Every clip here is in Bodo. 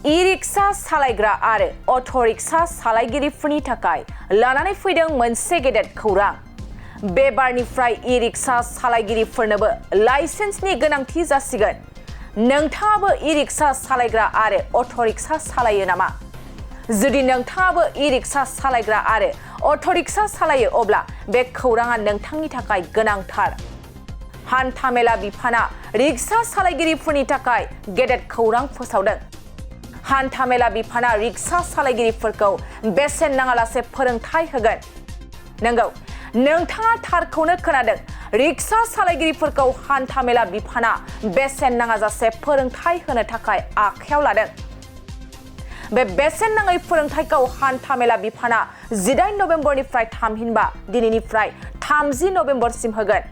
ई-रिक्शा सालायग्रा आरो अट'-रिक्शा सालायगिरिफोरनि थाखाय लानानै फैदों मोनसे गेदेर खौरां। बे बारनिफ्राय ई-रिक्शा सालायगिरिफोरनोबो लाइसेन्सनि गोनांथि जासिगोन। नोंथाङाबो ई-रिक्शा सालायग्रा आरो अट'-रिक्शा सालायो नामा? जुदि नोंथाङाबो ई-रिक्शा सालायग्रा आरो अट'-रिक्शा सालायो अब्ला बे खौराङा नोंथांनि थाखाय गोनांथार। हान्थामेला बिफाना रिक्शा सालायगिरिफोरनि थाखाय गेदेर खौरां फोसावदों। हान्थामेला बिफाना रिक्शा सालायगिरिफोरखौ बेसेन नाङालासे फोरोंथाय होगोन। नंगौ, नोंथाङा थारखौनो खोनादों। रिक्शा सालायगिरिफोरखौ हान्थामेला बिफाना बेसेन नाङाजासे फोरोंथाय होनो थाखाय आखायाव लादों। बे बेसेन नाङै फोरोंथायखौ हान्थामेला बिफाना 18 नबेम्बरनिफ्राय थामहिनबा दिनैनिफ्राय 30 नबेम्बरसिम होगोन।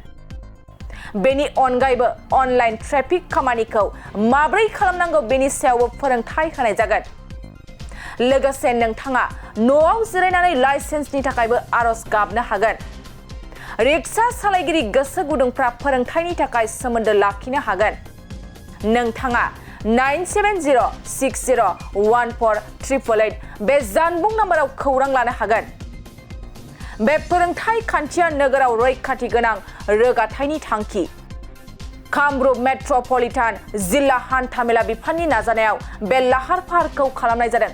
बेनि अनगायैबो अनलाइन ट्रेफिक खामानिखौ माब्रै खालामनांगौ बेनि सायावबो फोरोंथाय होनाय जागोन। लोगोसे नोंथाङा न'आव जिरायनानै लाइसेन्सनि थाखायबो आर'ज गाबनो हागोन। रिक्शा सालायगिरि गोसो गुदुंफ्रा फोरोंथायनि थाखाय सोमोन्दो लाखिनो हागोन। नोंथाङा 9706014888 बे जानबुं नाम्बाराव खौरां लानो हागोन। बे फोरोंथाय खान्थिया नोगोराव रैखाथि गोनां रोगाथायनि थांखि। कामरुप मेट्र'पलिटान जिल्ला हान्थामेला बिफाननि नाजानायाव बे लाहार-फाहारखौ खालामनाय जादों।